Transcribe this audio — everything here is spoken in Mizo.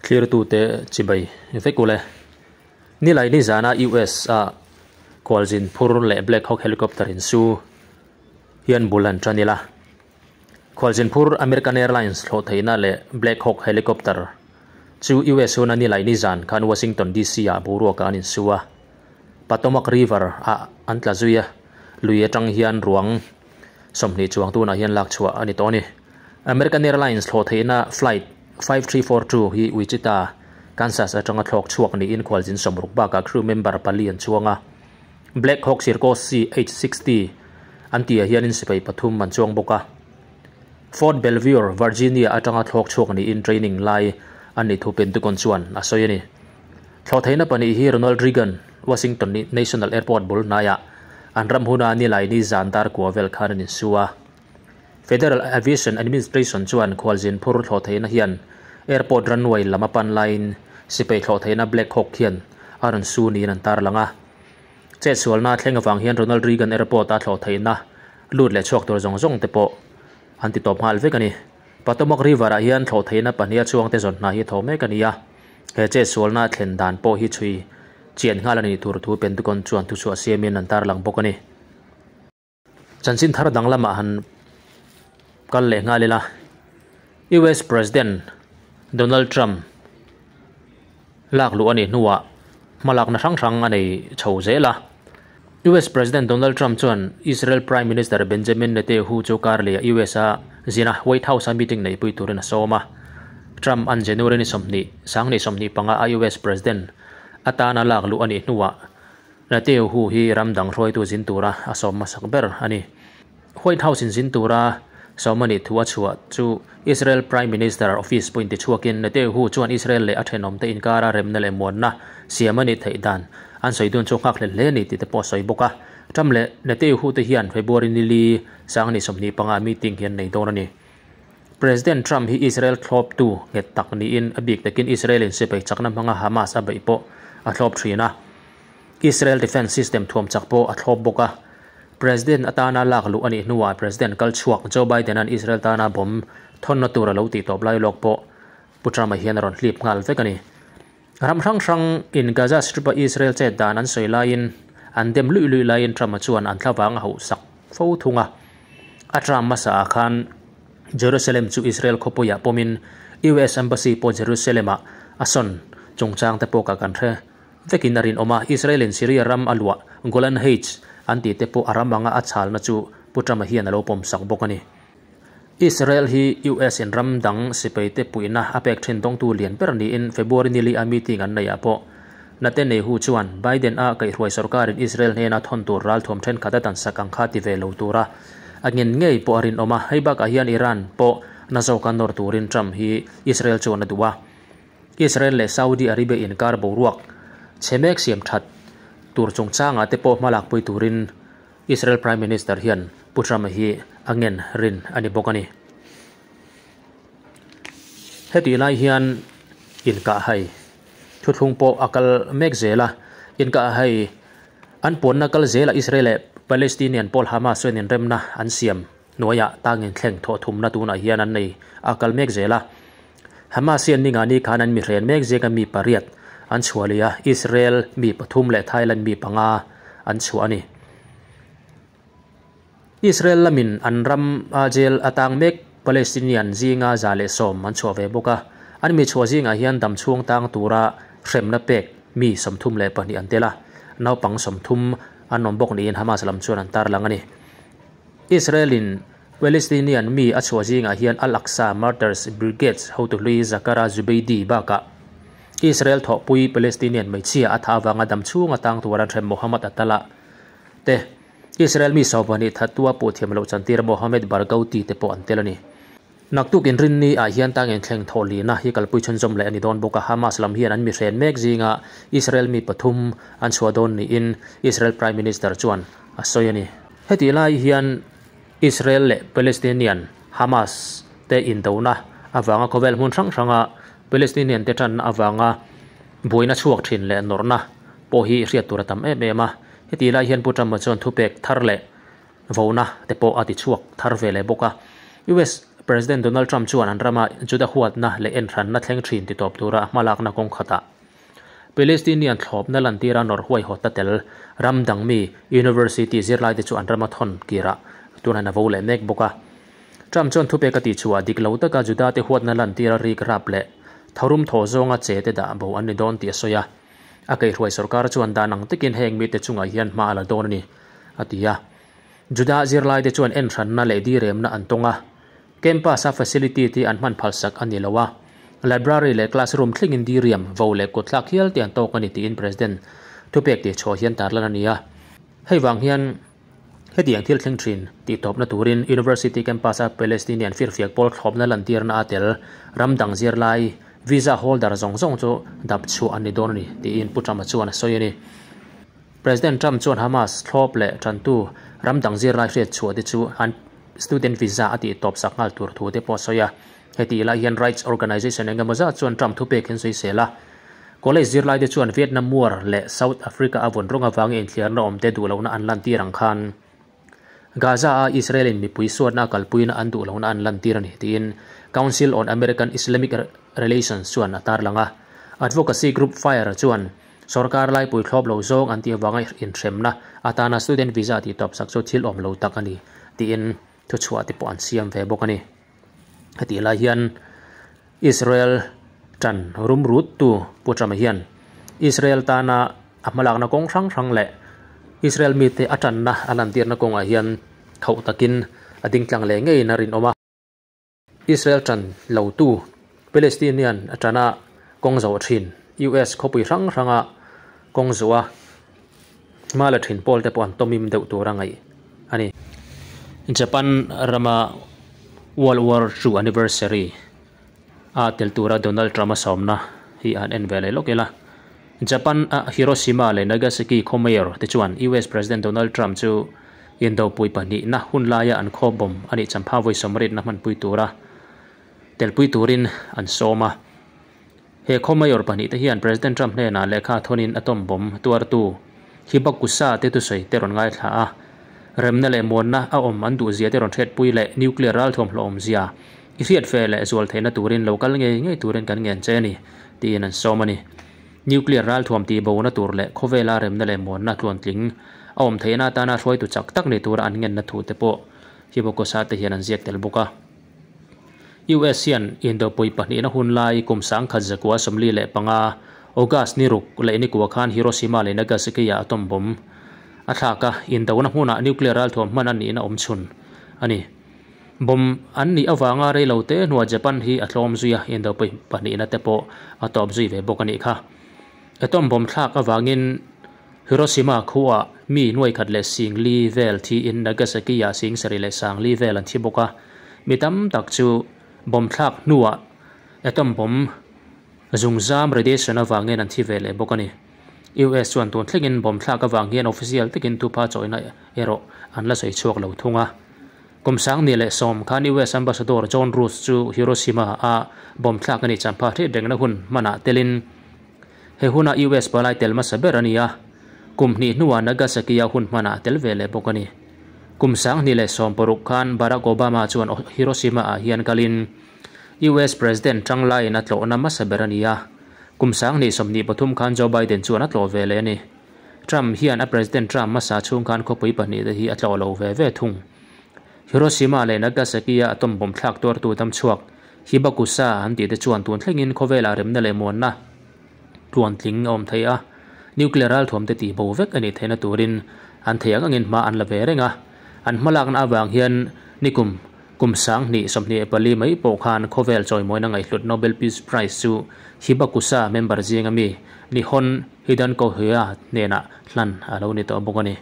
Thlirtute chibai vek ule. Nilai nizana US a khualzin phur leh Black Hawk helicopter in su hian bul han tan ila. Khualzin phur American Airlines thlawh theihna leh Black Hawk helicopter chu US huna nilai nizan khan Washington DC ah boruakah an insu a. Potomac River ah an tla zui a, lui atang hian ruang 20 chuang tunah hian lak chhuah a ni tawh a ni. American Airlines thlawh theihna flight 5342 hi Wichita, Kansas atanga thlawk chhuak niin khualzin 60 bakah crew member pali an chuang a. Black Hawk Sirko CH-60 an tihah hianin sipai pathum an chuang bawk a. Fort Belvoir, Virginia atanga thlawk chhuak niin training lai an nih thu Pentagon chuan a sawi a ni. Thlawh theihna pahnih hi Ronald Reagan Washington National Airport bul hnaiah an ram huna Nilaini zan dar kua vel khan an insu a. Federal Aviation Administration chuan khualzin phur thlawh theihna hian airport runway lam a pan laiin sipai thlawh theihna Black Hawk hian a rawn su niin an tarlang a. Chetsualna thleng avang hian Ronald Reagan Airport a thlawh theihna lut leh chhuak tur zawng zawng te pawh an ti tawp nghal vek a ni. Potomac River ah hian thlawh theihna pahniha chhuang te zawn hna hi thaw mek a ni a. He chetsualna thlen dan pawh hi chhui chian nghal a nih tur thu Pentagon chuan thuchhuah siamin an tarlang bawk a ni. Chanchin thar dang lamah han kal leh nghal ila, US President Donald Trump lak luh a nih hnuah hmalakna hrang hrang a nei chho zel a. US President Donald Trump chuan Israel Prime Minister Benjamin Netanyahu chu karleh US a zin a, White House a meeting neihpui turin a sawm a. Trump an January ni 20, 2025 a US President atana lak luh a nih hnuah Netanyahu hi ram dang hruaitu zin tura a sawm hmasak ber a ni. White House in zin tura sawm a nih thu a chhuah chu Israel Prime Minister office pawhin tichhuakin Netanyahu chuan Israel leh a thenawmte inkara remna leh muanna siam a nih theih dan an sawi dun chu nghakhlel hle a ni tih te pawh a sawi bawk a. Trump leh Netanyahu te hian February ni li 2025 meeting hi an nei dawn a ni. President Trump hi Israel thlawptu nghet tak niin a bik takin Israel in sipai chakna hmanga Hamas a beih pawh a thlawp thin a. Israel Defence System thuam chak pawh a thlawp bawk a. President atana lak luh a nih hnuah President kal chhuak Joe Biden-a'n Israel tana bomb thawnna tur a lo tih tawp lai lawk pawh Pu Trump-a hian a rawn hlip nghal vek a ni. Ram hrang hrang in Gaza Strip-a Israel chet dan an sawi laiin an dem luih luih laiin Trump-a chuan an thlavang a hauhsak fo thung a. A term hmasa ah khan Jerusalem chu Israel khawpuiah pawmin US Embassy pawh Jerusalem-ah a sawn chungchang te pawh ka kan hre vekin a rinawm a, Israel in Syria ram a luah Golan Heights an tih te pawh a ram anga a chhalna chu Pu Trump-a hian a lo pawmsak bawk a ni. Israel hi US in ram dang sipai te puihna a pek thin dawngtu lian ber niin February ni li a meeting an neih ah pawh Netanyahu chuan Biden a kaihhruai sorkarin Israel hnena thawn tur ralthuam thenkhat a dansak ang kha ti ve lo tura a ngen ngei pawh a rinawm a, hei bakah hian Iran pawh na zawka nawr turin Trump hi Israel chuan a duh a. Israel leh Saudi Arabia inkar boruak chhe mek siam that tur chungchangah te pawh hmalakpui turin Israel Prime Minister hian Pu Trump-a hi a ngen rin a ni bawk a ni. Hetih lai hian inkahhai thuthlung pawh a kal mek zel a, inkahhai an puanna kal zelah Israel leh Palestinian pawl Hamas chuan inremna an siam hnuaiah tangin thleng thawhthumna tunah hian an nei a kal mek zel a. Hamas hian ningani khan an mi hren mek zinga mi pariat an chhuah leh a, Israel mi pathum leh Thailand mi panga an chhuah a ni. Israel lamin an ram a jail atang mek Palestinian zinga 110 an chhuah ve bawk a, an mi chhuah zingah hian dam chhung tang tura hremna pek mi 32 an tel a, naupang 30 an awm bawk niin Hamas lam chuan an tarlang a ni. Israel-in Palestinian mi a chhuah zingah hian Al-Aqsa Martyrs Brigades hotu hlui Zakara Zubeidi bakah Israel thawhpui Palestinian hmeichhia a thah avanga dam chhunga tang tura hrem Mohammad Atala te, Israel mi sawpahnih thattua puh thiam loh chantir Mohammed Barghouti te pawh an tel a ni. Naktuk inrinni ah hian tangin thleng thawh lina hi kalpui chhunzawm leh a ni dawn bawk a, Hamas lam hian an mi hren mek zinga Israel mi pathum an chhuah dawn niin Israel Prime Minister chuan a sawi a ni. Hetih lai hian Israel leh Palestinian Hamas te indona avanga khawvel hmun hrang hranga Palestinian te tanna avanga buaina chhuak thin leh nawrhna pawh hi hriat tur a tam em em a. Hetih lai hian Pu Trump-a chuan thupek thar leh vona te pawh a ti chhuak thar ve leh bawk a. US. President Donald Trump chuan an rama Juda huatna leh enhranna thleng thin titawp tura hmalakna kawng khatah Palestinian thlawpna lantira nawrh huaihawt a tel. Ram dang mi University zirlaite chu an rama thawn kirah tunah a vo leh mek bawk a. Trump chuan thupek a tihchhuah dik lo taka Judate huatna lantira rik rap leh tharum thaw zawnga che te dah bo an ni dawn tih a sawi a. A kaihhruai sorkar chuan dan ang takin heng mite chungah hian hma a la dawn a ni, a ti a. Juda zirlaite chuan enhranna leh diremna an tawng a. Campus-a facility te an hman phalsak a ni lo a, library leh classroom thlengin diriam, vo leh kutthlak hial te an tawk a ni tiin President thupek tihchhuah hian tarlan a ni a. Hei vang hian hetiang thil thleng thin tih tawpna turin University campus-a Palestinian firfiak pawl thlawpna lantirna a tel ram dang zirlai visa holder zawng zawng chu dap chhuah an ni dawn a ni tiin Pu Trump-a chuan a sawi a ni. President Trump chuan Hamas thlawp leh tantu ram dang zirlai hriatchhuah te chu an student visa a tih tawp sak nghal tur thu te pawh a sawi a. Hetih lai hian rights organization eng emaw zat chuan Trump thupek an sawi sel a. College zirlai te chuan Vietnam War leh South Africa a vawn rawng avangin inthliarna awm te duh lohna an lantir ang khan Gaza-a Israel-in mipui suatna a kalpuina an duh lohna an lantir a ni tiin Council on American Islamic Relations chuan a tarlang a. Advocacy group FIRE chuan Sorkar laipui thlawp lo zawng an tih avanga inhremna atana student visa tih tawp sak chu thil awm lo tak a ni tiin thuchhuah te pawh an siam ve bawk a ni. Hetih lai hian Israel tan rum rut tu Pu Trump-a hian Israel tana a hmalakna kawng hrang hrang leh Israel mite a tanna a lantirna kawngah hian khauh takin a ding tlang leh ngeiin a rinawm a. Israel ṭan lotu Palestinian a ṭana kawng zawh ṭhin US khawpui hrang hranga kawng zawh a hma la ṭhin pawl te pawh an tawmim deuh tur a ngaih a ni. Japan rama World War II anniversary a tel tura Donald Trump a sawmna hi an en ve leh lawk ila. Japan a Hiroshima leh Nagasaki khaw mayor te chuan US President Donald Trump chu Indopui pahnihna hun laia an khaw bawm a nih champha vawi sawmriatna hmanpui tura telpui turin an sawm a. He khaw mayor pahnihte hian President Trump hnenah lehkha thawnin atom bomb tuartu Hibakusha te thusawi te rawn ngaithla a, remna leh muanna a awm an duhzia te rawn hriatpui leh nuclear ralthuam hlawhawmzia i hriat fe leh zual theihna turin lo kal ngei ngei turin kan ngen che a ni, tiin an sawm a ni. Nuclear ralthuam tihbona tur leh khawvela remna leh muanna tluantling a awm theihna atana hruaitu chak tak ni tura an ngenna thu te pawh Hibokosa te hian an ziak tel bawk a. US hian Indopui pahnihna hun lai kum 1945 August ni ruk leh ni kua khan Hiroshima leh Nagasaki-ah atom bomb a thlak a, indona hmunah nuclear ralthuam hman a nihna awm chhun a ni. Bomb an nih avanga rei lo te hnuah Japan hi a tlawm zui a, Indopui pahnihna te pawh a tawp zui ve bawk a nih kha. Atom bomb thlak avangin Hiroshima khuaah mi nuai khat leh sing li vel thiin Nagasaki-ah sing sarih leh sang li vel an thi bawk a. Mi tam tak chu bomb thlak hnuah atom bomb zungzam radiation avangin an thi ve leh bawk a ni. US chuan tun thlengin bomb thlak avang hian official takin thupa chawina erawh an la sawi chhuak lo thung a. Kum 2010 khan US Ambassador John Roos chu Hiroshima-a bomb thlak a nih champha hriat rengna hun hmanah telin he huna US palai tel hmasa ber a ni a, kum hnih hnuah Nagasaki-a hun hmanah a tel ve leh bawk a ni. Kum 2016 khan Barack Obama chuan Hiroshima-ah hian kalin US President tang laiin a tlawhna hmasa ber a ni a, kum 2023 khan Joe Biden chuan a tlawh ve leh a ni. Trump hian a President term hmasa chhung khan khawpui pahnih te hi a tlawh lo ve ve thung. Hiroshima leh Nagasaki-a atom bomb thlak tuartu dam chhuak Hibakusha an tih te chuan tun thlengin khawvelah remna leh muanna tluantling a awm thei a, nuclear ralthuam te tih bo vek a nih theihna turin an thei ang angin hma an la ve reng a. An hmalakna avang hian nikum kum 2024 mai pawh khan khawvel chawimawina ngaihhlut Nobel Peace Prize chu Hibakusha member zinga mi Nihon Hidanko Hea hnenah hlan a lo ni tawh bawk a ni.